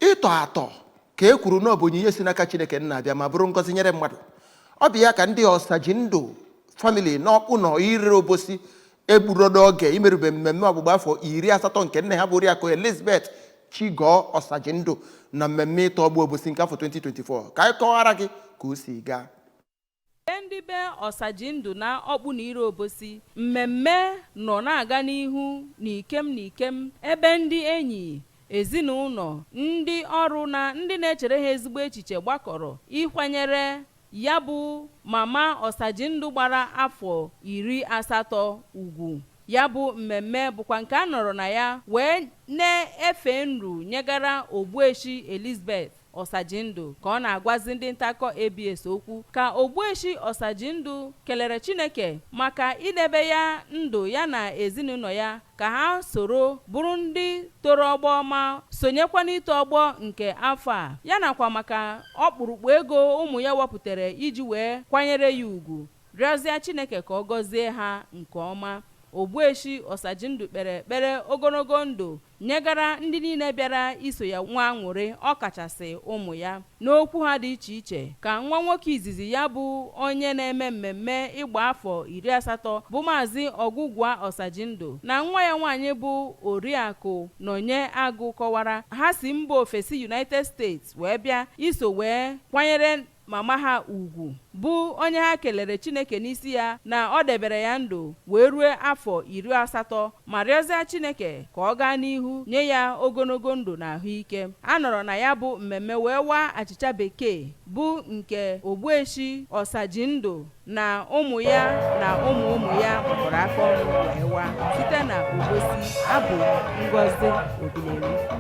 Ịtọ atọ ka e kwuru na ọ bụ onyinye si n'aka Chineke nna abịa ma bụrụ ngọzi nyere mmadụ. Ọ bụ ya ka ndị Ọsajindụ family n'Ọkpụnọ Irre Obosi egburo n'oge imerube mmemme ọgbụgba afọ 80 nke nne ha bụ Oriakụ Elizabeth Chigọọ Ọsajindụ na mmemme ịtọ ọgbọ Obosi nke afọ 2024. Ka anyị kọwara gị ka o si gaa. Be ndị be Ọsajindụ na Ọkpụnọ Irre Obosi, mmemme nọ na-aga n'ihu n'ikem n'ikem ebe ndị enyi, ezinụlọ, ndị ọrụ na ndị na-echere ha ezigbo echiche gbakọrọ ịkwanyere ya bụ mama Ọsajindụ gbara afọ 80 ugwu. Ya bụ mmemme bụkwa nke a nọrọ na ya wee na-efe nru nyegara Ogbueshi Elizabeth Ọsajindụ ka ọ na-agwazi ndị ntaakụkọ ABS okwu ka Ogbueshi Ọsajindụ kelere Chineke maka idebe ya ndụ ya na ezinụlọ ya ka ha soro bụrụ ndị toro ọgbọ ma sonyekwa n'ito ọgbọ nke afọ a, ya nakwa maka ọkpụrụkpụ ego ụmụ ya wepụtara iji wee kwanyere ya ugwu, rịọzie Chineke ka ọ gọzie ha nke ọma. Ogbueshi Ọsajindụ kpere ekpere ogologo ndụ nyegara ndị niile bịara iso ya nwee aṅụrị, ọ kachasị ụmụ ya. N'okwu ha dị iche iche ka nwa nwoke izizi ya bụ onye na-eme mmemme ịgba afọ 80 bụ Maazị Ọgụgụa Ọsajindụ na nwa ya nwaanyị bụ Oriakụ Nonye Agụ kọwara ha si mba ofesi United States wee bịa iso wee kwanyere mama ha ugwu, bụ onye ha kelere Chineke n'isi ya na ọ debere ya ndụ wee rue afọ 80 ma rịọzie Chineke ka ọ gaa n'ihu nye ya ogologo ndụ na ahụike. A nọrọ na ya bụ mmemme wee waa achịcha bekee bụ nke Ogbueshi Ọsajindụ na ụmụ ya na ụmụ ụmụ ya gbakọrọ aka ọnụ wee waa. Site na Obosi, abụ Ngozi Obileri.